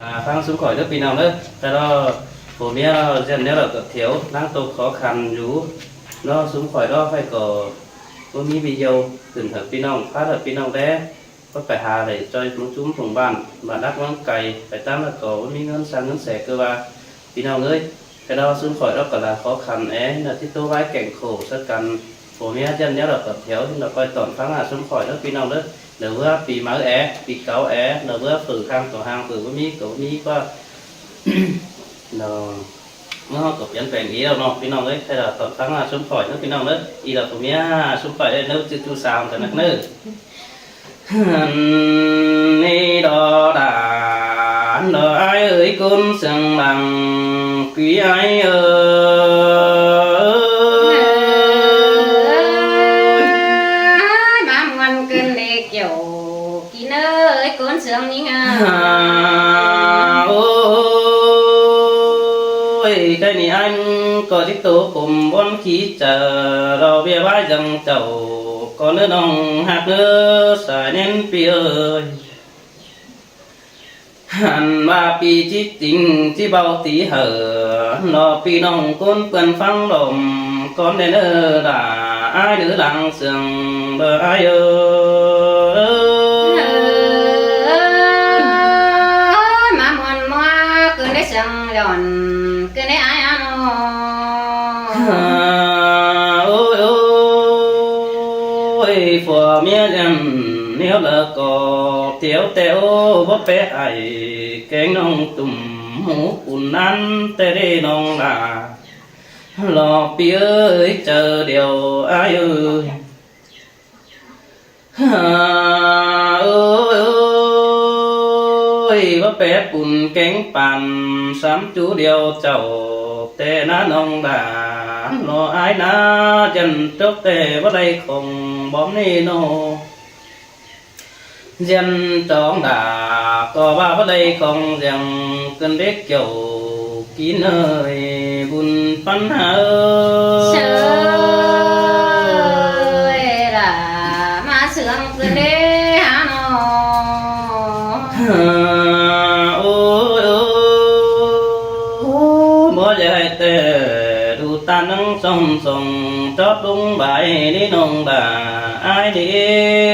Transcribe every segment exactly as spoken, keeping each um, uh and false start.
À, ꞌphắng ꞌsúm khỏi ꞌnớ ꞌpi ꞌnọng ꞌnớ. Té ꞌlọ phua ꞌmía ꞌdọn ꞌnéo lỏ ꞌcọ thiêu ꞌnáng tô khó khăn dú. ꞌNo ꞌsúm khỏi ꞌló ꞌhạy ꞌcọ ꞌmí video khửn hảư ꞌpi ꞌnọng, phát hảư ꞌpi ꞌnọng đé. Có phải hà đảy ꞌchoi ꞌmướng ꞌchúm phung bản, bản đắc ꞌmướng cay, phải ꞌtáng lỏ ꞌcọ ꞌmí ꞌngớn sang ꞌngớn sẻ ꞌcọ ꞌva. ꞌPi ꞌnọng ới, ꞌkhạy ꞌlo ꞌsúm khỏi ꞌló ꞌcọ ꞌla khó khăn é, ꞌnọ ꞌchí ꞌtố ꞌvái kẻng khổ sớ căn. Phua ꞌmía ꞌdọn ꞌnéo lỏ ꞌcọ thiêu, ꞌnọ ꞌcoi tỏn ꞌphắng hảư ꞌsúm khỏi ꞌnớ ꞌpi ꞌnọng ꞌnớ. ꞌNọ ꞌva ꞌpi máư é, ꞌpi cáu é, ꞌnọ ꞌva phủ khang ꞌcọ hang phủ ꞌmí ꞌcọ ꞌmí ꞌva. ꞌNọ ꞌmưa ꞌcọ piến peng đi ꞌnọ ꞌpi ꞌnọng ới, ꞌkhạy ꞌlo tỏn ꞌphắng hảư ꞌsúm khỏi ꞌnớ ꞌpi ꞌnọng ꞌnớ. Đi ꞌlọ phua ꞌmía ꞌsúm khỏi ꞌnớ ꞌchư ꞌchu sam ꞌtẹ ꞌnặc ꞌnớ. Hẳn ni đó đã, đó ai ơi, ꞌcốn sương lăng quý ai ơi. Má muôn cơn đê kiểu kín ơi, ꞌcốn sương nhính à. Ôi, cái này anh có thích tố cùng bốn khí chờ, rồi bia bái dâng chầu, con đứa nông hạt nữa xài nên pi ơi. Hẳn ꞌva pi ꞌchí chính ꞌchí bao tí hở, nó pi ꞌnọng ꞌcốn ꞌpươn ꞌphắng lom, con đen ơ đà ai đứa lăng sương đờ ai ơi. Má muôn ꞌmá cơn đê sương lòn, cơn đê ai ăn ôi. Ôi ôi, phua ꞌmía ꞌdọn ꞌnéo lỏ ꞌcọ thiêu ꞌtẹ ꞌva pé ai kẻng ꞌnọng tủm ꞌmú cun ꞌnặn ꞌtẹ đê ꞌnọng đà. Lỏ pi ơi, chơ điêu ai ơi. Ôi ôi, ꞌva pé pun kẻng păn sắm ꞌchu điêu chảu ꞌtẹ ꞌná ꞌnọng đà. Lỏ ai ꞌná ꞌdọn chốc ꞌtẹ ꞌva đảy khong bóm ꞌnị ꞌnọ. ꞌDọn chóng đà ꞌcọ ꞌva ꞌva đảy khong ꞌdọn cơn đê kiểu kín ơi, bun păn hảư. Sơ ơi, đà má sương cơn đê hả ꞌnọ. Ôi ôi, ꞌmưa dạy ꞌtẹ đu ta nắng sông sông chót đúng bài đi ꞌnọng đà ai đi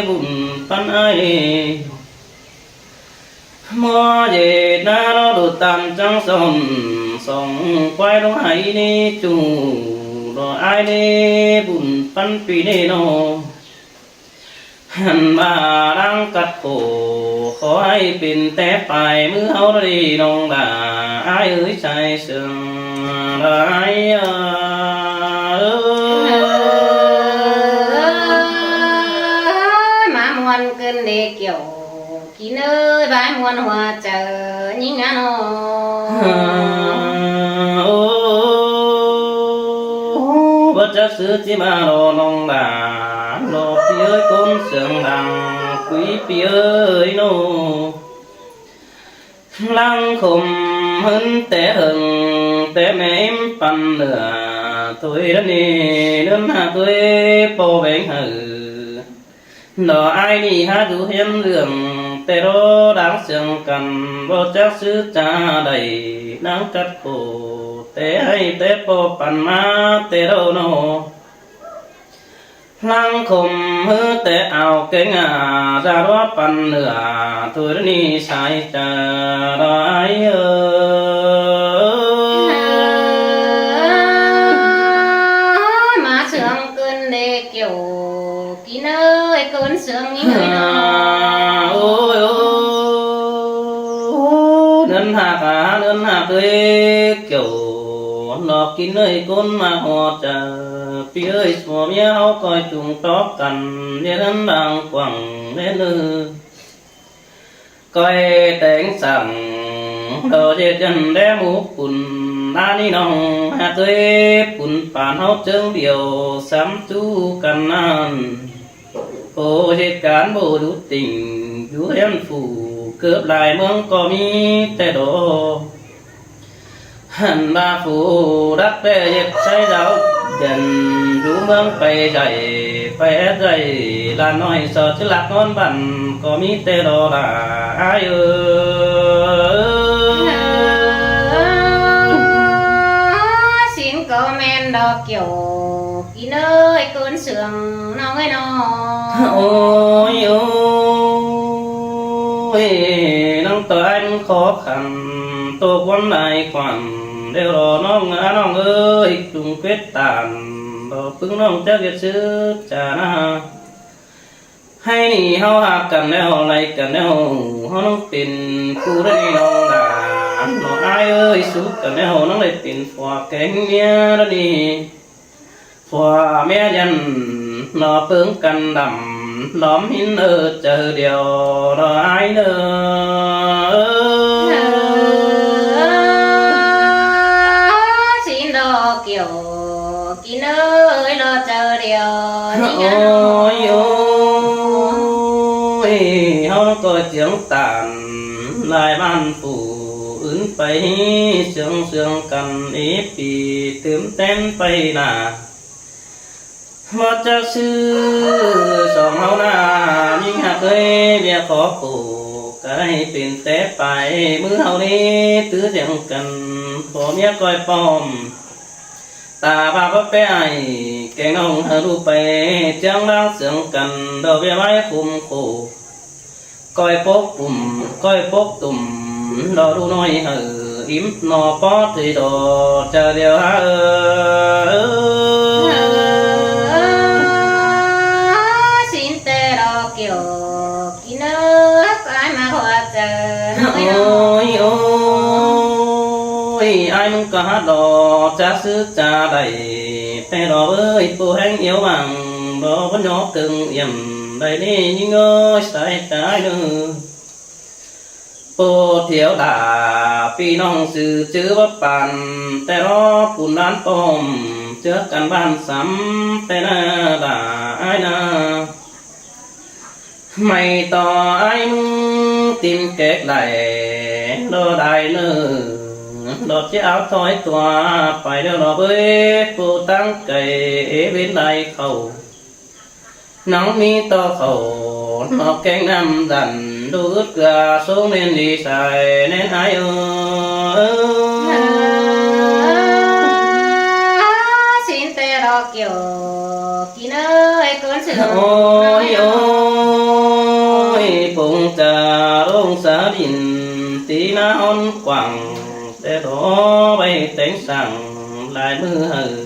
bun păn ai đi. ꞌMưa dạy ꞌná ꞌnọ đu tam chắng sông sông quái đúng hãy đi chu đó ai đi bun păn pi đi ꞌnọ. Hẳn ꞌva đang cắt khổ, khỏi pên té pay ꞌmứ ꞌháu đi ꞌnọng đà ai ơi, sai sương đà ai ơi. Má muôn cơn đê kiểu kín ơi, bái muôn hoa chơ nhính ăn ôi. Ôi, bất chấp xứ chi mà lo ꞌnọng đà, lo pi ơi ꞌcốn sương lăng quý pi ơi ꞌnọ. Lăng khom hứn té hưng té mém păn nửa thôi đá nê, nươn hạk ơi ꞌpo beng hảư. Đó ai đi há dú hiến lương, té đó đáng sương căn, ꞌva chắc xứ cha đảy, đáng cắt khổ, té hay té ꞌpo păn má, té đó ꞌnọ. Lăng khom hứ té ao kêng à, ra đó păn nửa, thôi đá nê sai cha, đó ai ơi. Má sương cơn đê kiểu kín ơi, ꞌcốn sương nhính ơi ꞌnọ. Ôi ôi, nươn hạk à, nươn hạk ơi, kiểu ꞌnọ kín ơi, ꞌcốn mà hua chơ, pi ơi, sua ꞌmía ꞌháu ꞌcoi chung tó căn, ꞌnê nươn đang quẳng ꞌnê nư. ꞌCoi téng săng đo ꞌdệt dăn đé mú pun, ꞌná ꞌnị ꞌnọng hạk ơi, pun pán ꞌháu chướng điêu sắm ꞌchu căn ꞌnặn. Ôi, ꞌdệt cán bộ dú tỉnh, dú huyện phủ, cướp lai ꞌmướng ꞌcọ ꞌmí té đó. Hẳn ꞌva phủ đắc ꞌtẹ ꞌdệt sáy giáo dân, dú ꞌmướng pay dạy, pay ép dạy, ꞌlạ ꞌnọi so chứ lác ꞌngón bản, ꞌcọ ꞌmí té đó đà ai ơi. sương ꞌnọng ơi ꞌnọng. Ôi ôi, ꞌnăng ꞌtoi ái ꞌmứng khó khăn, ꞌtộc ꞌquám lai khoản, ꞌlẹo lo ꞌnọng a ꞌnọng ơi, ꞌchung quyết tản, lo ꞌpứng ꞌnọng chắc ꞌviạk sứ chả na. Hảư ꞌnị ꞌháu ꞌhặc căn ꞌlẹo, lai căn ꞌlẹo, ꞌháu ꞌnăng pên ꞌcu đa ꞌnị ꞌnọng đa, ꞌnọ ái ơi, sú căn ꞌlẹo, ꞌnăng đảy pên phua kéng ꞌmía đa ꞌnị. Phua ꞌmía dăn, ꞌnọ ꞌpứng căn đăm, lóm hín ơ chaư điêu, ꞌnọ ái ơ. Sính ꞌlọ Kiẻo Kín ơi, lo chaư điêu ꞌnị. Ôi ôi, ꞌháu ꞌcoi chiếng tản, lai ꞌván phủ ứn pay, sương sương căn ế pì tứm tén pay nả. ꞌMá chắc ꞌsứ song ꞌháu ꞌna, ꞌnhính ꞌhặc ơi, ꞌviạk khó khổ, cái pên té pay, ꞌmứ ꞌháu ꞌnị, tứ diếng căn, phua ꞌmía ꞌcoi pom. Ta ꞌva báu ꞌpé ai, kéng ꞌnọng hảư ꞌlụk pay, ꞌchương ꞌláng sương căn, đo ꞌviạk ꞌvái khum khổ. ꞌCoi pốc tủm, ꞌcoi pốc tủm, đo ꞌlụk ꞌnọi hảư, im ꞌnọ ꞌpó thây đo, chaư điêu ha ơ. Sính té ꞌlọ Kiẻo Kín ơi, ái ꞌmá ꞌhọa chaư. Ôi ôi, ái ꞌmứng cá hả đo, chả sứ chả đảy, té đo ơi, pu ꞌhéng iếu vang, đo báu nhó cưng yểm, đảy ꞌnị ꞌnhính ơi, sai chả ái ꞌnư. Pô thiếu đả, ꞌpi ꞌnọng sư chứ báu pàn, té ꞌló pun đán pom, ꞌchớ căn ꞌván sắm, té ꞌna đả ái ꞌna. ꞌMạy ꞌto ái ꞌmứng tìm kẹt đảy, đo đai ꞌnư, đo chiếc áo thói tua, pay ꞌlẹo đo bới, pô táng cày, ế bến đai khảu. ꞌNọng ꞌmí ꞌto khảu, ꞌnọ kéng ꞌnặm dặn, đu ứt ꞌcọ sông nên đi sai, nên ái ơ. Sính té ꞌlọ Kiẻo Kín ơi, ꞌcốn sương. Ôi ôi, pông chả rông xá đin, tí ꞌná hón quảng, té đo bay téng sảng, lai ꞌmứ hảư.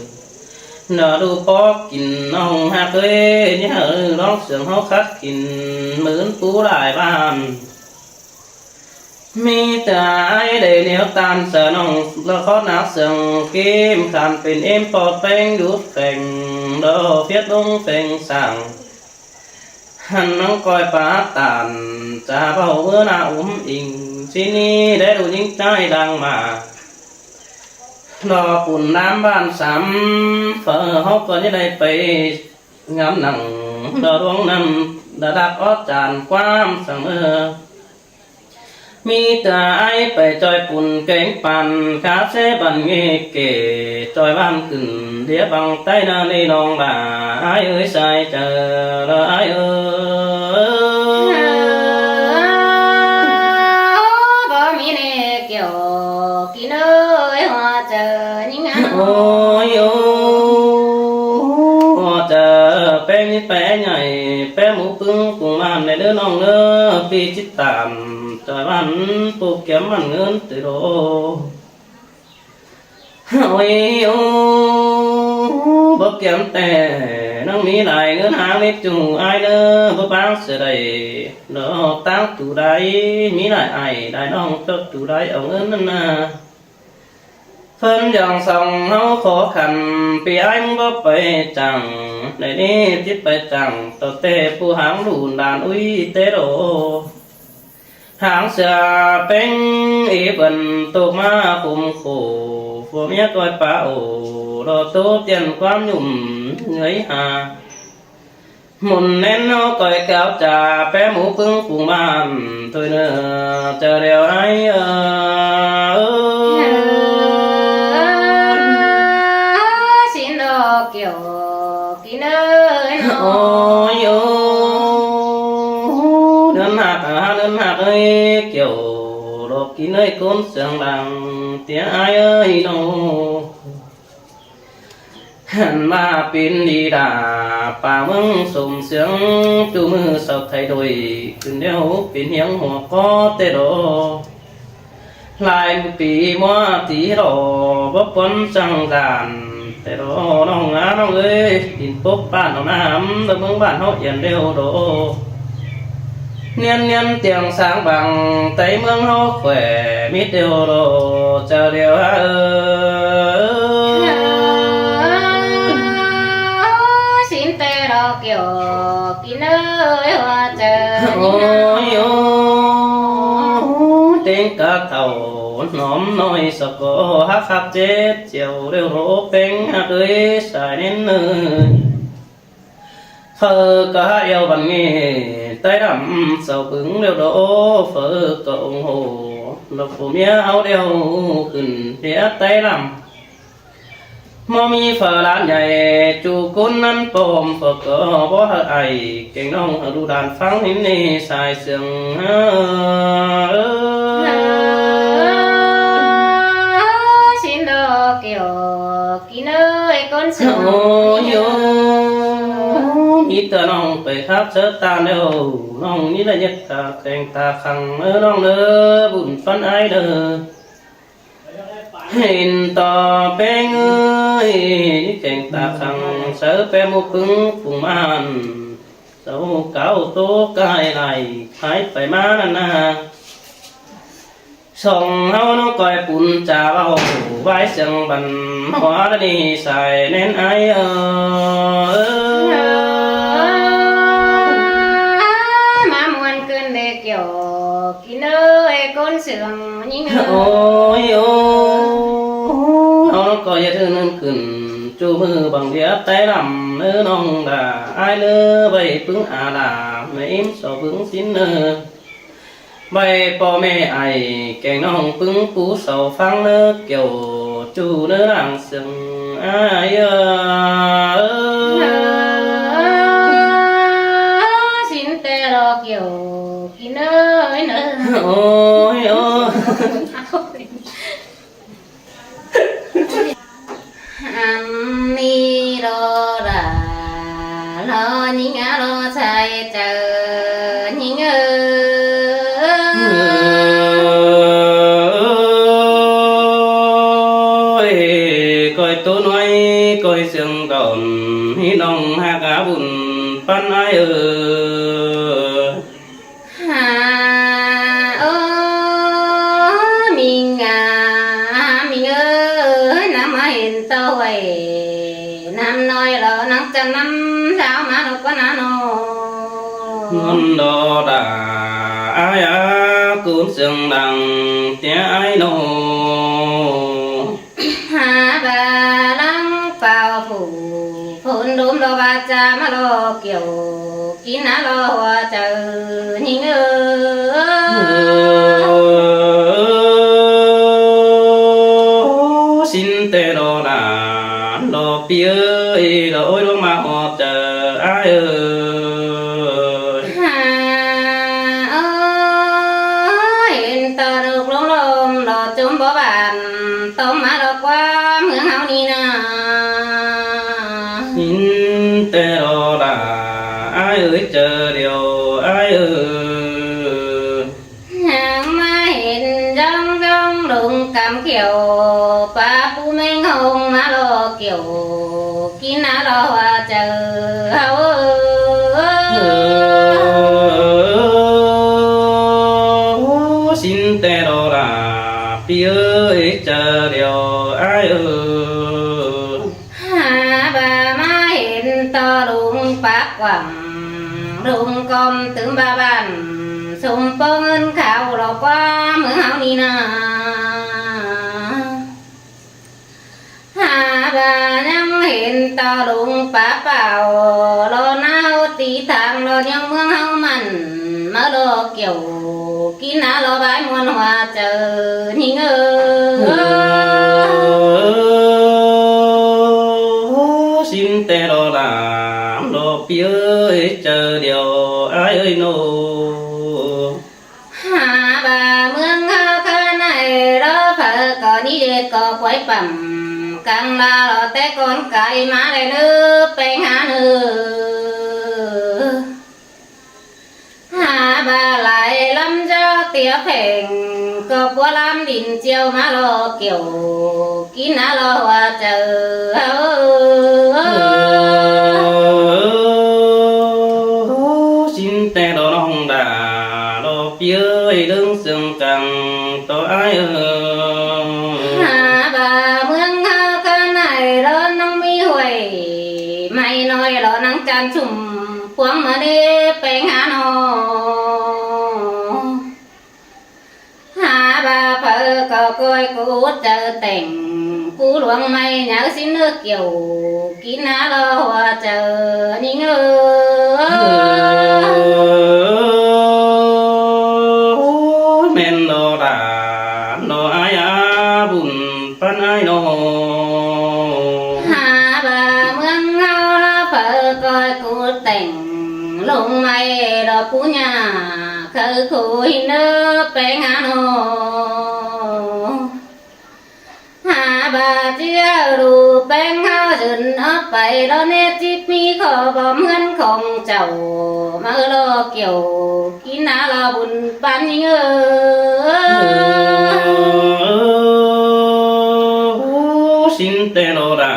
Nả đu pó kin ꞌnọng ꞌhặc ơi, ꞌnị hảư ꞌlóng sương ꞌháu khắt kin, ꞌmướng pú lai ꞌván. ꞌMí ta ái đảy ꞌnéo ꞌtan sa ꞌnọng, ꞌlọ khót nắc sương kim, khăn pên êm pó téng đút pheng, đo phiết ꞌlống pheng sảng. Hăn ꞌnóng ꞌcoi pá tản, chả báu ꞌmứa ꞌna úm inh, ꞌsứ ꞌnị đảy đu ꞌnhính ꞌchái đang ꞌmá. Đo pun ꞌnặm ꞌván sắm, phaư ꞌháu ꞌcọ ꞌnị đảy pay ngắm nẳng, đo ꞌluống ꞌnặm, đa đắc ók chản ꞌquám săng ơ. ꞌMí ta ái pay ꞌchoi pun kéng păn, khá sé băn ꞌnghê kể, ꞌchoi ꞌván khửn, đĩa băng ꞌTáy ꞌna ꞌnị ꞌnọng đa, ái ơi sai chaư, đa ái ơ. Báu ꞌmí ꞌnị Kiẻo Kín ơi, ꞌhọa chaư ꞌnhính ꞌnặm. Ôi ôi, ꞌhọa chaư, ꞌpéng ꞌnị ꞌpéng ꞌnhại, ꞌpéng mú ꞌpứng cung ꞌmán ꞌnị ꞌnớ ꞌnọng ꞌnớ, ꞌpi chít tản, ꞌchoi ꞌván, pô kiêm ꞌmắn ꞌngớn tứ đô. Ôi ôi, báu kiêm té, ꞌnăng ꞌmí lai ꞌngớn háng ꞌnị ꞌchu ái ꞌnớ, báu ꞌpáng sửa đảy, ꞌnọ táng tu đảy, ꞌmí lai ai, lai ꞌnọng ꞌchọ tu đảy au ꞌngớn ꞌnặn ꞌna. ꞌPhớn dong song ꞌháu khó khăn, ꞌpi ái ꞌmứng báu pay chắng, đảy ꞌnị chít pay chắng, ꞌtọ té pú háng đun đan ui té đô. Háng sửa ꞌpéng ế bươn ꞌtộc ꞌmá khum khổ, phua ꞌmía ꞌcoi pá ổ, đo ꞌtố tiên ꞌquám nhủm người hà. Môn ꞌnén ꞌnọ ꞌcoi cáo chả, ꞌpéng mú ꞌpứng cung ꞌmán, thôi ꞌnớ, chaư điêu ái ơ. Sính ꞌlọ Kiẻo Kín ơi ꞌnọ. Ôi ôi, ꞌnớn ꞌhặc ha, ꞌnớn ꞌhặc ơi, Kiẻo ꞌLọ Kín ơi, ꞌcốn sương đang, ꞌtía ái ơi ꞌnọ. Hẳn ꞌva pên đi đa, pang ꞌmướng sôm siếng, ꞌchu ꞌmự sau thay đổi, khửn ꞌlẹo pên hiếng hua ꞌcọ ꞌtẹ lo. Lai ꞌmự pi ꞌmứa ti lo, báu ꞌpón chắng đan ꞌtẹ lo, ꞌnọng a ꞌnọng ơi, in pốc bản ꞌnọng ꞌnặm, đa ꞌmướng bản ꞌháu yên ꞌlẹo lo. ꞌNiên ꞌniên tiêng sáng bang, Tây ꞌmướng ꞌháu khỏe, mít ꞌlẹo lo, chaư ꞌlẹo a ơi. Sính ꞌtẹ lo Kiẻo Kín ơi, hua chaư. Ôi ôi, ꞌtếng cá thảu ꞌnóm ꞌnọi ꞌsọ ꞌcọ, hắc hắc chết chiều ꞌlẹo lo, ꞌpéng ꞌhặc ơi, sai ꞌnến ơi. Phơ ꞌcọ hák eo băn nghe, Tây lăm sau bứng ꞌlẹo lo, phơ ꞌcọ ủng hộ, lo phủ ꞌmía ꞌháu ꞌlẹo khửn ꞌviạk Tây lăm. ꞌMá ꞌmí phơ ꞌlán nhảy, ꞌchu ꞌcốn ꞌnặn pom, phơ ꞌcọ bók hảư ai, keng ꞌnọng hảư ꞌlụk đàn ꞌphắng ꞌnị ꞌnị, sai siêng. Sính lo Kiẻo Kín ơi, ꞌcốn siêng. Ôi ôi, mít ꞌtẹ ꞌnọng pay khắp chớ ꞌtan ꞌlẹo, ꞌnọng ꞌnị ꞌlạ ꞌnhất ta keng ta khăng ꞌnớ ꞌnọng ꞌnớ, bun ꞌphắn ai ꞌnớ. Hên ꞌto ꞌpéng ơi, keng ta khăng sáư ꞌpéng ꞌmú ꞌpứng phung ꞌmắn, sau cáo ꞌtố cai lai, thái pay ꞌmá ꞌnặn ꞌna. Song ꞌháu ꞌnọng ꞌcoi pun cha ꞌvạu, ꞌvái siêng băn ꞌhua ꞌnị, sai ꞌnến ai ơ. ꞌMá ꞌmuôn ꞌcứn đê Kiẻo Kín ơi, ꞌcốn siêng ꞌnhính ơi. Ôi ôi, ꞌháu ꞌnọng ꞌcoi ꞌdệt ꞌhưn khửn, ꞌchu ꞌmự bang ꞌviạk Tây lăm ꞌnớ ꞌnọng đa, ai ꞌnớ ꞌvạy ꞌpứng a la, ꞌmá ím sau bứng sính ꞌnớ. ꞌVạy ꞌpo ꞌme ai, keng ꞌnọng ꞌpứng pú sau ꞌphắng ꞌnớ, Kiẻo ꞌchu ꞌnớ ꞌnáng siêng ai ơ. Sính ꞌtẹ lo Kiẻo Kín ơi ꞌnớ. Ôi ôi. Ăn ni lo đa, lo ꞌnhính a lo sai chaư ꞌnhính ơi. Ôi, ꞌcoi ꞌtố ꞌnọi, ꞌcoi siêng đon, ꞌhí ꞌnọng hák a bun ꞌphắn ai ơi. Hả, ơ, ꞌmính a, ꞌmính ơi, ꞌnắm ꞌmá hên ꞌto ꞌvạy, ꞌnắm ꞌnọi lo ꞌnắng chăn ꞌnắm, ꞌsáo ꞌmá lo ꞌquá ná ꞌnọ. ꞌNón lo đa, ai a, ꞌcốn siêng đăng, ꞌtía ai ꞌnọ. Hả, ba lăng pao phủ, phôn đốm lo ba cha ꞌmá lo Kiẻo Kín ná lo hua chaư ꞌnhính ơi. Sính ꞌtẹ lo đa, lo pi ơi, lo ôi lo ꞌmá hua chaư ai ơi. Hả, ơ, hên ꞌto ꞌlụk ꞌlống ꞌlôm lo ꞌchốm bók bản, ꞌtông ꞌmá lo ꞌquám ꞌmướng ꞌháu ꞌnị ꞌna. Hên ꞌtẹ lo đa, ai ơi, chaư điêu ai ơi. Háng ꞌmá hên ꞌdóng ꞌdóng lông cắm Kiẻo, pá pú ꞌmếng ꞌhông ꞌmá lo Kiẻo Kín ná lo hua chaư ꞌháu ơi. Sính ꞌtẹ lo đa, pi ơi, chaư điêu ai ơi. Hả, ba ꞌmá hên ꞌto lông pák quảng, lông com tứm ba bản, sôm ꞌpó ꞌngớn kháo lo ꞌquám ꞌmướng ꞌháu ꞌnị ꞌna. Hả, ba ꞌnhắng hên ꞌto lông pák pảo, lo ꞌnáo ti tháng lo ꞌnhắng ꞌmướng ꞌháu mẳn, ꞌmá lo Kiẻo Kín ná lo bái ꞌmuôn hua chaư ꞌnhính ơi. Sính ꞌtẹ lo đa, lo pi ơi, chaư điêu ai ơi ꞌnọ. Hả, ba ꞌmướng ꞌháu khá ꞌnị lo phaư ꞌcọ ꞌnị ꞌdệt ꞌcọ quái pẳm, căn ꞌva lo té ꞌcốn cai ꞌmá đảy ꞌnớ ꞌpéng hả ꞌnớ. Hả ꞌva lai ꞌlắm dáo tia pheng, ꞌcọ púa ꞌlắm đin chiêu ꞌmá lo kiẻo, kin ná lo ꞌhua chaư. Sính ꞌtẹ lo ꞌnọng đa, lo pi ơi, ꞌlớng sương căng ꞌto ải ơi. Hả ꞌva ꞌmướng ꞌháu cá nải lo ꞌnọng ꞌmí ꞌhuối, mai ꞌnọi lo ꞌnăng chăn sum, phuông ꞌmá đé ꞌpéng hả ꞌnớ. Hả ꞌva phaư ꞌcọ ꞌcoi ꞌcú chaư tẻng, pú luông mai nháư sính ꞌnớ kiẻo, kin ná lo ꞌhua chaư ꞌnhính ơi. Ôi, ꞌmen lo đa, lo ải a, bun ꞌpắn ải ꞌnớ. Hả ꞌva ꞌmướng ꞌháu lo phaư ꞌcoi ꞌcú tẻng, lông mai lo pú nhả, kháư khối ꞌnớ ꞌpéng hả ꞌnớ. Hả ꞌva ꞌchí ꞌhụ ꞌpéng ꞌháu dưn ók pay lo ꞌnê, ꞌchí ꞌmí khót bom ꞌhướn khong chảu, ꞌmá lo kiẻo, kin ná lo bun ꞌpắn ꞌnhính ơi. Sính ꞌtẹ lo đa,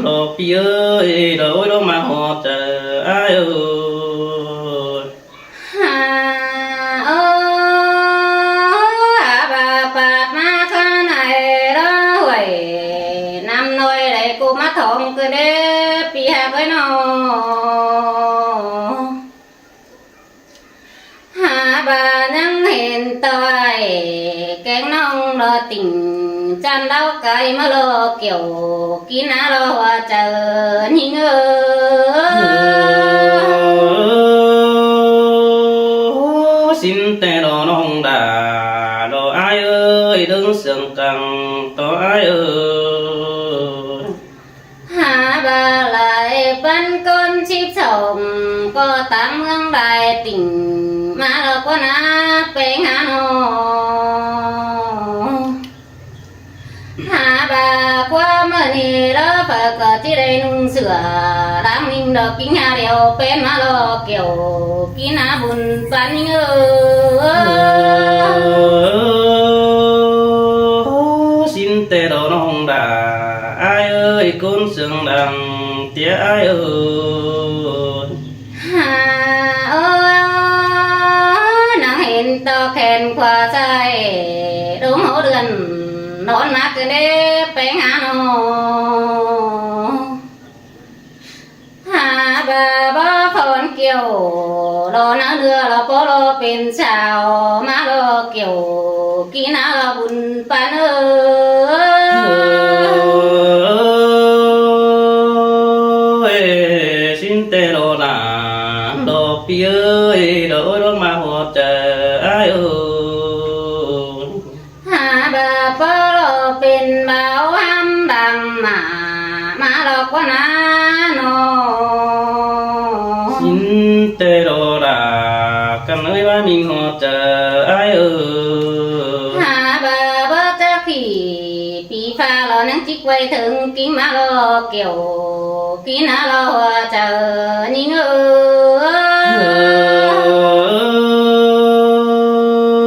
lo pi ơi, lo ꞌhối lo ꞌmá ꞌhọt chaư ải ơi. Hả ơ, hả ꞌva pạt ꞌmá cá nải lo ꞌhuối, năm ꞌnọi đảy ꞌcú ꞌmá thong ꞌcứ đé pi hả ꞌcới ꞌnớ. Hả ꞌva ꞌnhắng hên ꞌtoi, kéng ꞌnọng lo tỉnh, chăn đáo cai ꞌmá lo kiẻo, kin ná lo ꞌhua chaư ꞌnhính ơi. Sính ꞌtẹ lo ꞌnọng đa, lo ải ơi, ꞌlớng sương căng ꞌto ải ơi. Hả ꞌva lai ꞌpắn ꞌcốn síp song, ꞌcọ táng ꞌmướng lai tỉnh, ꞌmá lo ꞌquá ná ꞌpéng hả ꞌnớ. Hả ꞌva ꞌquá ꞌmự ꞌnị lo phaư ꞌcọ ꞌchí đảy ꞌnung sửa, lăng ꞌnhính lo kin hả điêu, ꞌpéng ꞌmá lo kiẻo, kin ná bun ꞌpắn ꞌnhính ơi. Sính ꞌtẹ lo ꞌnọng đa, ải ơi, ꞌcốn sương đăng tia ải ơi. Hả ơ, ꞌnhắng hên ꞌto khen khua sai, đốm hố đươn, ꞌnón ꞌmá ꞌcứ đé ꞌpéng hả ꞌnớ. Hả ꞌva bók phón kiẻo, lo ꞌnhắng ꞌnưa lo ꞌpó lo pên sao, ꞌmá lo kiẻo, kin ná lo bun ꞌpắn ơi. Ôi, sính ꞌtẹ lo đa, lo pi ơi, lo ꞌhối lo ꞌmá ꞌhọt chaư ải ơi. Hả ꞌva ꞌpó lo pên báo hăm đăng mả, ꞌmá lo ꞌquá ná ꞌnớ. Sính ꞌtẹ lo đa, căn ơi ꞌva ꞌmí ꞌhọt chaư ải ơi. Hả ꞌva bók chắc khỉ, pi pha lo ꞌnhắng chích quay thớng, kin ꞌmá lo kiẻo, kin ná lo ꞌhua chaư ꞌnhính ơi.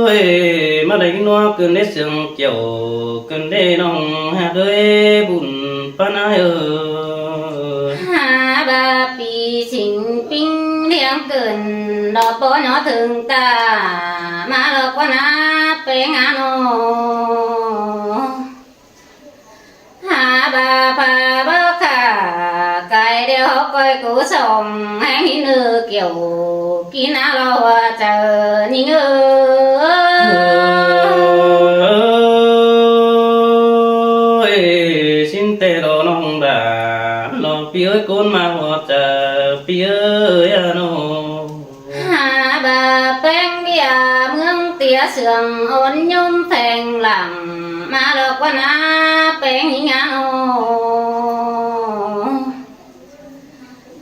Ôi, ꞌmá đảy kin ꞌnua ꞌcứn đé sương kiẻo, ꞌcứn đé ꞌnọng hả ơi, bun ꞌpắn ải ơi. Hả ꞌva pi sính ꞌpính ꞌliệng ꞌcứn, lo ꞌpó ꞌnhó thớng ta, ꞌmá lo ꞌquá ná ꞌpéng hả ꞌnớ. Hả ꞌva pha bók khả, cai điêu hảư ꞌcoi ꞌcú song, ꞌhéng ꞌhịn ꞌnư kiẻo, kin ná lo ꞌhua chaư ꞌnhính ơi. Ôi, sính ꞌtẹ lo ꞌnọng đa, lo pi ơi, ꞌcốn ꞌmá ꞌhọt chaư pi ơi a ꞌnớ. Hả ꞌva ꞌpéng ꞌviạk ꞌmướng tia sương, ôn nhúm pheng lăng, ꞌmá lo ꞌquá ná ꞌpéng ꞌnhính hả ꞌnớ.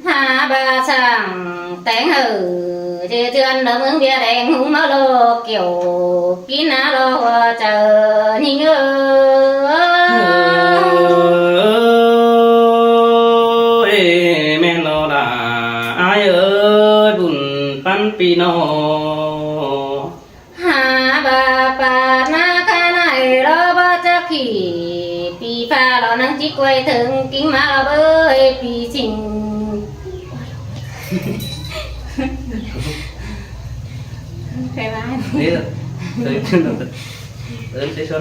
Hả ꞌva sảng téng hảư, ꞌchư ꞌchươn lo ꞌmướng ꞌviạk đeng ꞌhung ꞌmá lo kiẻo, kin ná lo ꞌhua chaư ꞌnhính ơi. Ơi bun păn pi no. Hả bà bà na ca nải lo bơ chắc khi pi pha lo năng chỉ quay thường kính má lo bơ pi chỉnh. Phải ba. Đi rồi. Tới, tới, tới, tới,